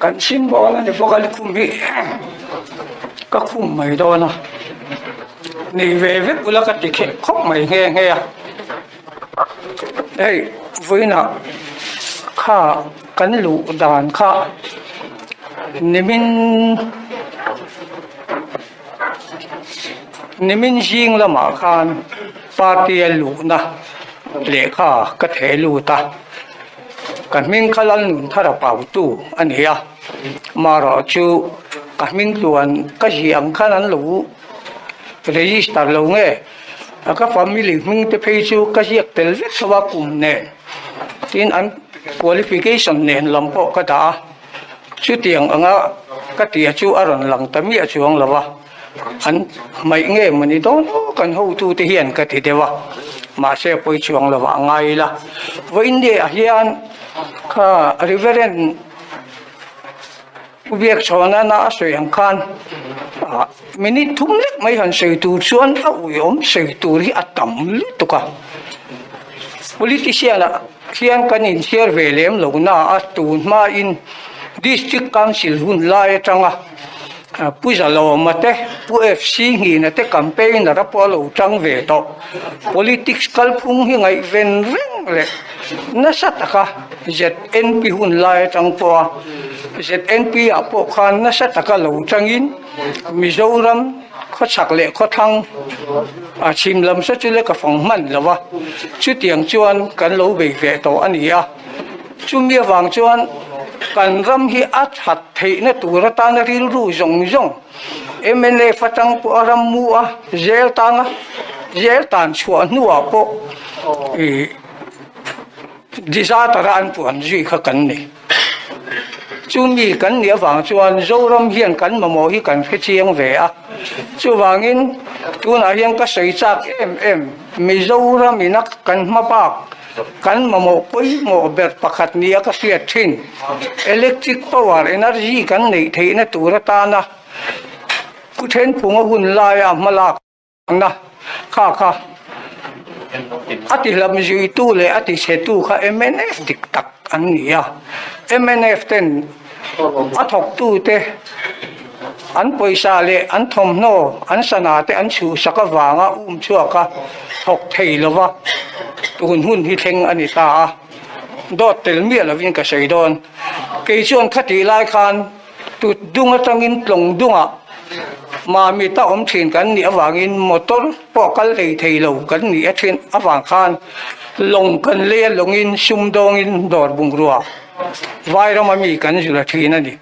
Kan symbol a ni bawk a lukhum hi ka khum mai dawn a nei ve vek ula ka ti kheh khawp mai nghe nghe a hei vawiinah kha kan luh dan kha nimin nimin zing lamah khan party a luhna lehkha ka theh lut a. Ka hming kha Lalnunthar a pautu a ni a, marawh chu ka hming tluan ka ziah ang khan an lo register lo nge, ka family hming te phei chu ka ziak tel vek tho a kum nen, tin an qualification nen lam pawh ka dah a, chutiang anga ka tia chu a rawn lang ta miah chuang lo a. An hmaih nge maw ni dawn aw kan hotute hian ka ti deuh a, mahse pawi chuang lo ah ngai ila. Vawiin ah hian kha Reverend Pu Biakchhawna na a sawi ang khan minute thum lek mai han sawi tur chuan a uiawm sawi tur hi a tam lutuk a. Politician ah hian kan inchhiar ve lem lo na a tun hmain District Council hun lai atanga Pu Zalawma te, Pu FC Nghina te campaigner a pawh a lo tang ve tawh. Politics kalphung hi ngaihven reng leh nasa taka ZNP hun lai atang pawha ZNP ah pawh khan nasa taka lo tangin Mizoram khawchhak leh khawthlang a chhim lam saw chu le ka fang hman lo a, chutiang chuan kan lo bei ve tawh a ni a. Chumi avang chuan kan ram hi a that theihna tur atana rilru zawng zawng mnf atang pawh a ram mu a, zel tanga zel tan chhuah hnuah pawh ih disaster a an puan zui kha kan ni. Chumi kan nih avang chuan Zoram hian kan mamawh hi kan hre chiang ve a, chuvangin tunah hian ka sawi chak em em Mizoram ina kan hma bak Kan mamawh pawimawh ber pakhat nia ka hriat thin. Electric power energy kan neih theihna tur atana Pu Thenphunga hun laia hmalakna kha kha a ti hlam zuitu leh a ti chhetu kha mnf dik tak an ni a. Mnf ten a thawktute an pawisa leh an thawmhnaw an sana te an chhuhsak avanga um chhuak a thawk thei lo va, tun hun hi thleng a ni ta a, dawt tel miah lovin ka sawi dawn. Kei chuan khatih lai khan tut dung atangin tlawng dungah Mamit a awm thin kan nih avangin motor pawh kal hlei thei lo kan nih a thin avang khan lawng kan lei a lawngin sumdawngin dawr bungrua Vairama mi kan zir a thin a ni.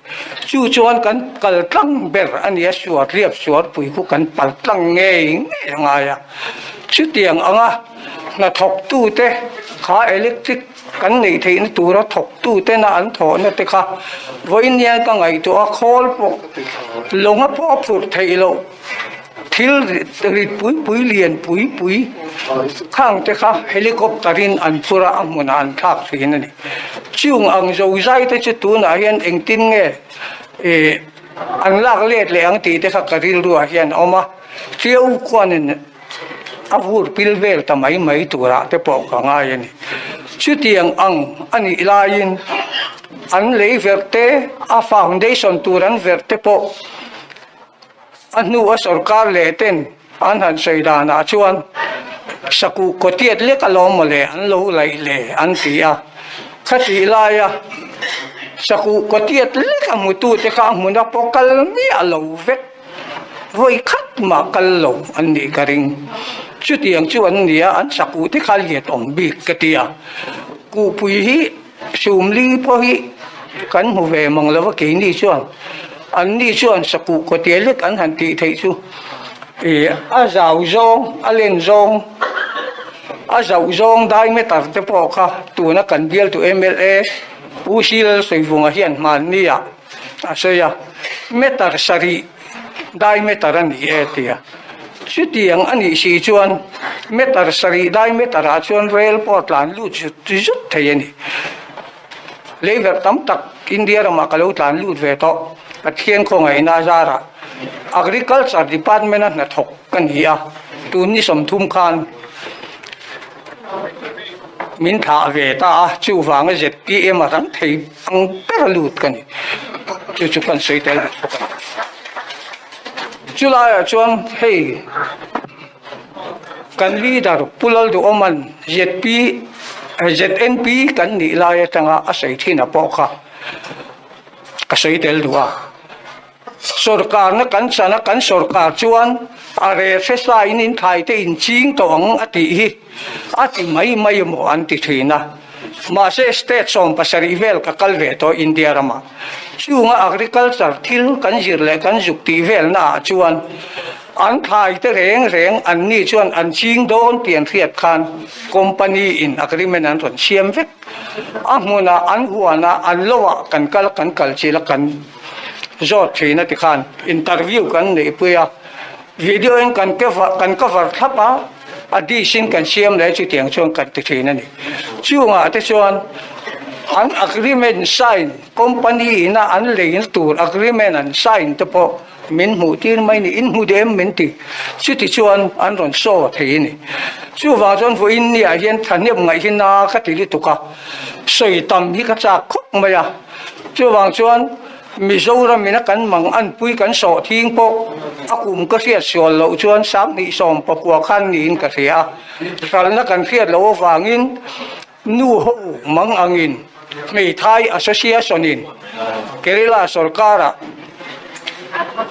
Chu chuan kan kal tlang ber a ni a, suar riap suar pui khu kan pal tlang ngei ngei a ngai a. Chutiang anga hnathawktute kha electric kan neih theihna tura thawktute na an thawhna te kha vawiin hian ka ngaihtuah a, khawl pawh lawnga pawh a phurh theih loh. Thil rit pui pui lian pui pui khang te kha helicopter in an phur a, a hmunah an thlak thin a ni. Chung ang zo zai te chu tunah hian engtin nge ih an lak let leh ang tih te kha ka rilruah hian a awm a, Tiau khuanin a vur pil vel ta mai mai turah te pawh ka ngai a ni. Chutiang ang a nih laiin an lei verh te, a foundation tur an verh te pawh A hnu a sorkar leh ten an han sawi danah chuan sakuh kawtiat lek alawm mawle an lo laih le an ti a, khatih laia sakuh kawtiat lek a hmutute kha a hmun a pawh kal miah lo vek, vawi khat mah kal lo an nih ka ring. Chutiang chu an ni a, an sakuh te kha lian awm bik ka ti a, kuhpui hi Sumli pawh hi kan hmu ve mang lo va keini chuan anni chuan sakuh kawtia lek an han tih theih chu ih a zau zawng a len zawng a zauh zawng diameter te pawh kha tuna kan bialtu mla Pu Silsawivunga hian hmanni ah a sawi a meter sarih diameter a ni e tia chutiang a nih si chuan meter sarih diameter ah chuan rel pawh a tlan lut zut zut thei a ni leiverh tam tak India ramah ka lo tlan lut ve tawh Pathian khawngaihna a zarah agriculture department a hnathawk ka ni a tun ni 30 khan min thlah ve ta a chuvanga zpm a rang thei ang ber a lut ka ni. Chu chu kan sawi tel duh bawk a ni. Chulaiah chuan hei kan leader Pu Lalduhawma'n ZP ZNP kan nih lai atanga a sawi thin a pawh kha ka sawi tel duh a. Sorkarna kan chan a, kan sorkar chuan a rel hre sa in in thlai te in ching tawh ang a tih hi a ti mai mai emaw an ti thin a. Mahse state 70 vel ka kal ve tawh India ramah. Chunga agriculture thil kan zir leh kan zuk tih velna ah chuan an thlai te reng reng an ni chuan an ching dawn tih an hriat khan company in agreement an rawn siam vek. A hmunah an huanah an lo ah kan kal kan kal chil a kan zawt thin a tikhan interview kan neihpui a, video in kan kan cover thlap a, a dish in kan siam leh chutiang chuan kan ti thin a ni. Chungah te chuan an agreement sign company ina an leina tur agreement an sign te pawh min hmuh tir mai ni, in hmu dem min ti. Chuti chuan an rawn saw thei a ni. Chuvang chuan vawiin niah hian thahnem ngaih hi na ka ti lutuk a, sawi tam hi ka chak khawp mai a. Chuvang chuan Mizoram ina kan mang anpui kan sawh thing pawh a kum ka hriat sual loh chuan 2019 khan niin ka hria a. Hralhna kan hriat loh avangin nu ho mang angin Hmeithai Association in Kerala sorkara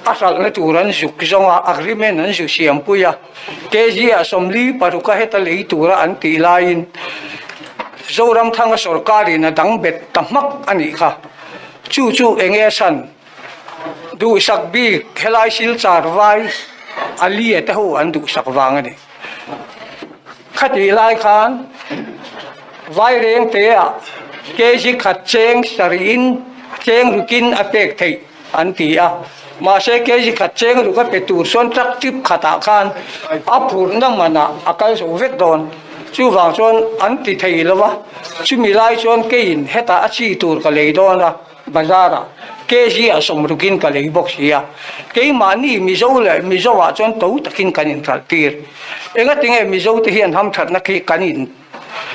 a hralhna tur an zuk zawng a, agreement an zu siampui a. KG ah 46 a heta lei tura an tih laiin Zoramthanga sorkarin a dang bet ta hmak a nih kha. Chu chu eng nge san duhsak bik helai Silchar vai a lia te ho an duhsak vang a ni. Khatih lai khan Vairengte ah KG khat cheng sarihin cheng rukin a pek theih. An ti a. Mahse kg khat cheng ruk a pe tur chuan truck trip khatah khan a phurhna manah a kal zo vek dawn. Chuvang chuan an ti thei lo va, chumi lai chuan keiin hetah a chi tur ka lei dawn a, bazar-ah kg a sawm rukin ka lei bawk si a. Keimahni Mizo leh Mizo-ah chuan to takin kan inhralh tir. Engatinge Mizo te hian hamthatna khi kan in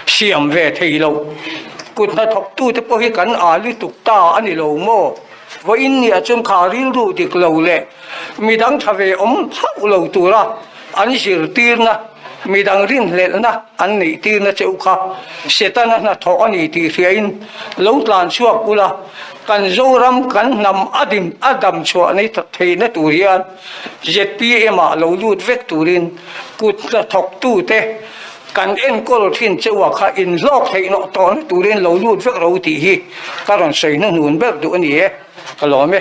siam ve thei lo. Kut hnathawktute pawh hi kan â lutuk ta a ni lo maw? Vawiin nia chuan kha rilru dik lo leh midang tha ve awm chauh lo tura an zirtirna, midang rinhlelhna an neihtirna che u kha Setana hnathawh a ni tih hriain lo tlan chhuak ula, kan Zoram kan hnam a dim a dam chhuah theihna tur hian zpm ah lo lut vek turin kut hnathawktute Kan enkawl thin che uah kha inhlawk theih nawh tawhna turin lo lut vek ro tih hi ka rawn sawi hnuhnun ber duh a ni e, ka lawm e.